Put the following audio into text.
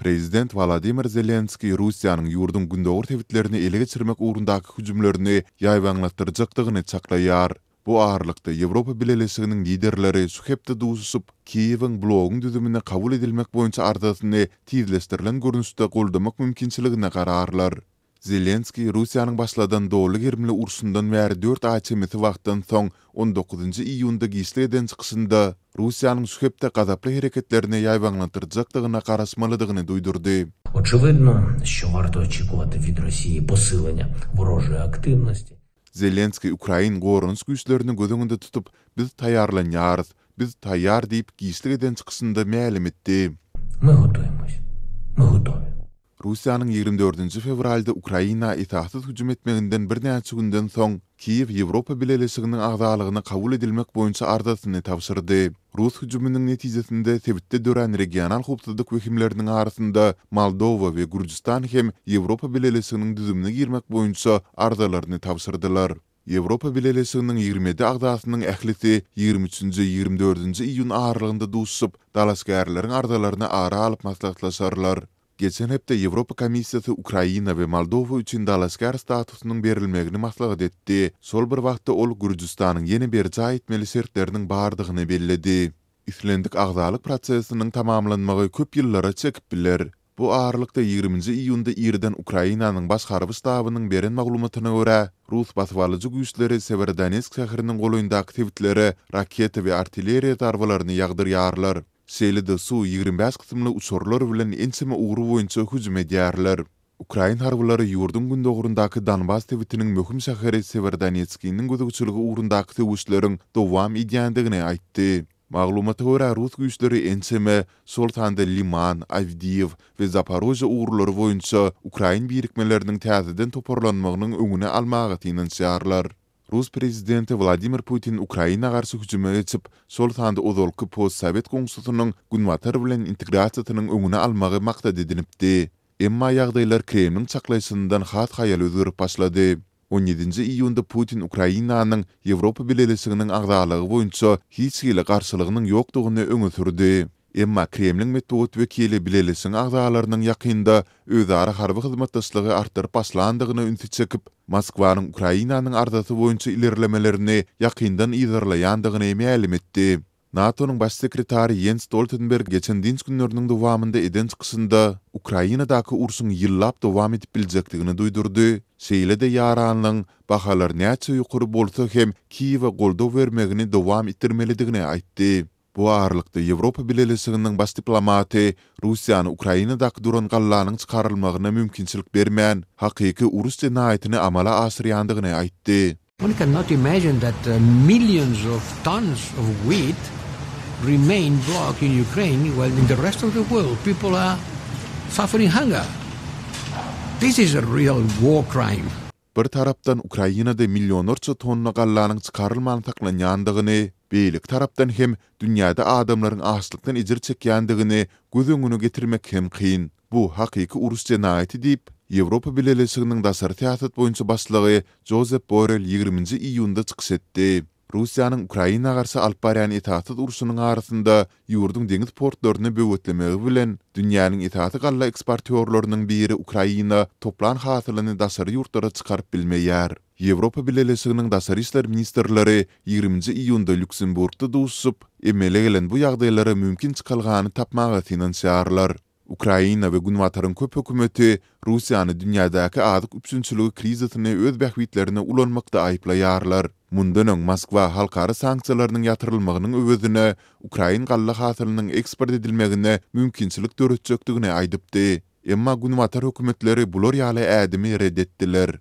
Prezident Wolodymyr Zelenskiý Russiýanyň ýurduň gündogar sebitlerini ele geçirmek ugrundaky hüjümlerini ýaýbaňlatdyrjakdygyny çaklaýar. Bu aralykda, Ýewropa Bileleşiginiň liderleri şu hepde duşuşyp, Kiýewiň bloguň düzümine kabul edilmek boýunça arzasyny tizleşdirilen görnüşde goldamak mümkinçiligine gararlar. Zelenskiý Russiýanyň başladan doly gerimli urşundan bäri dört aý çemesi wagtdan soň, on dokuzynjy iýunda giçlik eden çykyşynda, Russiýanyň şu hepde gazaply hereketlerini ýaýbaňlandyrjakdygyna garaşmalydygyny duýdurdy. Oçewidno, şo warto oçikuwati wid Rossiýi posileniýa worožoý aktywnosti. Zelenskiý ukrain goranyş güýçlerini göz öňünde tutup, Biz taýýarlanýarys, biz taýýar diýip, giçlik eden çykyşynda mälim etdi. My gotuýmos. My gotowi. Russiýanyň 24 nji fewralda Ukraina esassyz hüjüm etmeginden birnäçe günden soň, Kiýew Ýewropa Bileleşiginiň agzalygyna kabul edilmek boýunça arzasyny tabşyrdy. Rus hüjüminiň netijesinde sebitde dörän regional howpsuzlyk wehimleriniň arasynda Moldowa we Gürjüstan hem Ýewropa Bileleşiginiň düzümine girmek boýunça arzalaryny tabşyrdylar. Ýewropa Bileleşiginiň 27 agzasynyň ählisi 23-nji, 24-nji iýun aralygynda duşuşyp, dalaşgärleriň arzalaryny ara alyp maslahatlaşarlar. Geçen hepde Ýewropa Komissiýasy Ukraina we Moldowa üçin dalaşgär statusynyň berilmegini maslahat etdi. Şol bir wagtda ol Gürjüstanyň ýene berjaý etmeli şertleriniň bardygyny belledi. Islendik agzalyk prosesiniň tamamlanmagy köp ýyllara çekip biler. Bu aralykda 20-nji iýunda irden Ukrainanyň Baş harby ştabynyň beren maglumatyna görä, rus basybalyjy güýçleri Sewerodonetsk şäheriniň golaýyndaky sebitlere raketa we artilleriýa zarbalaryny ýagdyrýarlar. Şeýle-de Su 25 kysymly uçarlar bilen ençeme ugur boýunça hüjüm edýärler. Ukrain harbylary ýurduň gündogaryndaky Donbas sebitiniň möhüm şäheri Sewerodonetskiniň gözegçiligi ugrundaky söweşleriň dowam edýändigini aýtdy. Maglumata görä, rus güýçleri ençeme, şol sanda Liman, Awdiýew we Zaporožýe ugurlary boýunça ukrain birikmeleriniň täzeden toparlanmagynyň öňüni almaga synanyşýarlar. Rus prezidenti Wladimir Putin Ukraina garşy hüjüme geçip, şol sanda ozalky postsowet goňşusynyň Günbatar bilen integrasiýasynyň öňüni almagy maksat edinipdi. Emma ýagdaýlar Kremliň çaklaýşyndan has haýal özgerip başlady. On ýedinji iýunda Putin Ukrainanyň Ýewropa Bileleşiginiň agzalygy boýunça hiç hili garşylygynyň ýokdugyny öňe sürdi. Emma Kremliň metbugat wekili Bileleşigiň agzalarynyň ýakynda özara harby hyzmatdaşlygy artdyryp başlandygyna ünsi çekip, Moskwanyň Ukrainanyň arzasy boýunça ilerlemelerini ýakyndan yzarlaýandygyny mälim etdi. NATO-nyň Baş sekretary Ýens Stoltenberg geçen dynç günleriniň dowamynda eden çykyşynda Ukrainadaky urşuň ýyllap dowam edip biljekdigini duýdurdy, şeýle-de ýaranlygyň bahalar näçe ýokary bolsa hem Kiýewe goldaw bermegini dowam etdirmelidigini aýtdy. Bu aralykda, Ýewropa Bileleşiginiň baş diplomaty Russiýany Ukrainadaky duran gallanyň çykarylmagyna mümkinçilik bermän, hakyky uruş jenaýatyny amala aşyrýandygyny aýtdy. One cannot imagine that millions of tons of wheat remain blocked in Ukraine while in the rest of the world people are suffering hunger. This is a real war crime. Bir tarapdan Ukrainada millionlarça tonna gallanyň çykarylman saklanýandygyny, beýleki tarapdan hem dünýäde adamlaryň açlykdan ejir çekýändigini göz öňüne getirmek hem kyn. Bu hakyky uruş jenaýaty diýip, Ýewropa Bileleşiginiň daşary syýasat boýunça başlygy Jozep Borrell 20-nji iýunda çykyş etdi. Russiýanyň Ukraina garşy alyp barýan esassyz urşunyň arasynda ýurduň deňiz portlaryny böwetlemegi bilen, dünýäniň esasy galla eksportýorlarynyň biri Ukraina toplan hasylyny daşary ýurtlara çykaryp bilmeýär. Ýewropa Bileleşiginiň daşary işler ministrleri 20-nji iýunda Lýuksemburgda duşuşyp, emele gelen bu ýagdaýlara mümkin çykalgany tapmaga synanyşýarlar. Ukraina we Günbataryň köp hökümeti Russiýany dünýädäki azyk üpjünçiligi krizisini öz bähbitlerine ulanmakda aýyplaýarlar. Mundan öň Moskwa halkara sanksiýalarynyň ýatyrylmagynyň öwezine ukrain galla hasylynyň eksport edilmegine mümkinçilik döretjekdigini aýdypdy. Emma Günbatar hökümetleri bular ýaly ädimi ret etdiler.